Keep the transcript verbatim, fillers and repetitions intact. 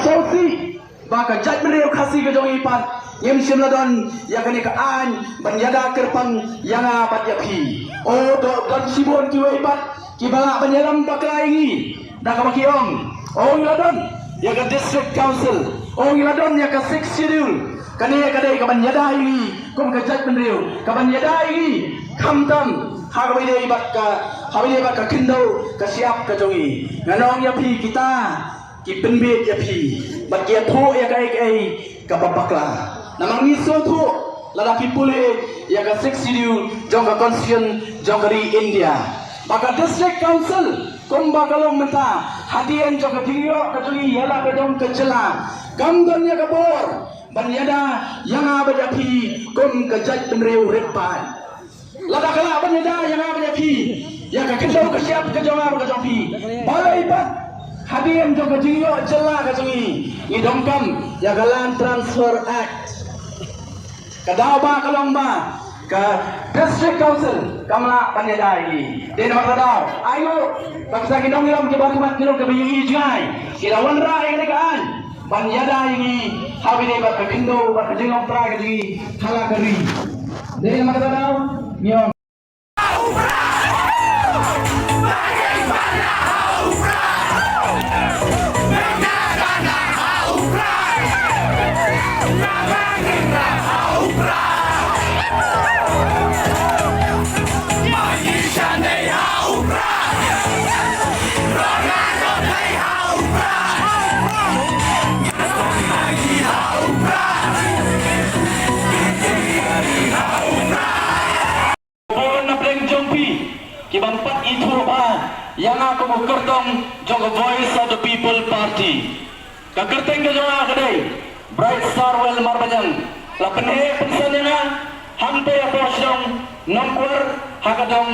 Sngewsih ba ka jaitbynriew Khasi ka jong ngi pat ngim shym la don ïa kane ka aiñ ban ïada kyrpang ïa nga bad ïa phi. O, don shibun kiwei pat kiba lah ban ïalam bakla ïa ngi da kaba ki ong, o, ngi la don ïa ka District Council, o, ngi la don ïa ka Sixth Schedule. Kane ka dei kaban ïada ïa ngi kum ka jaitbynriew, kaban ïada ïa ngi khamtam ha kaba ïadei bad ka, ha kaba ïadei bad ka khyndew ka shyiap ka jong ngi. Ngan ong ïa phi, kita ki pynbeit ïa phi bad ki ïathuh ïa kaei kaei kaba bakla. Namar ngi sngewthuh lada phi pule ïa ka Sixth Schedule jong ka Constitution jong ka ri India, ba ka District Council kumba ka long mynta, hadien jong ka jingïoh ka jong ngi ïa la ka jong ka jylla, kam don ïa ka bor ban ïada ïa nga bad ïa phi kum ka jaitbynriew rit paid. Lada ka lah ban ïada ïa nga bad ïa phi, ïa ka khyndew ka shyiap ka jong nga bad ka jong phi, balei pat hadien jong ka jingïoh jylla ka jong ngi ngi donkam ïa ka Land Transfer Act? Ka daw ba ka long ba ka District Council kam lah ban ïada ïa ngi. Dei namar kata daw, ai nguh ba ki sa ki nongïalam kiba khmat ki long kiba ïohi jngai, ki la wanrah ïa kane ka aiñ ban ïada ïa ngi ha kaba ïadei bad ka khyndew bad ka jinglong trai ka jong ngi ha la ka ri. Dei namar kata daw ngi ong Bun na pdeng jong phi ki bym pat ithuh bha ïa nga kum u kyrtong jong ka Voice of the People Party. Ka kyrteng ka jong nga ka dei Bright Starwell Marbaniang. La pynheh pynsan ïa nga hangtei hapoh shnong Nongkwar ha ka dong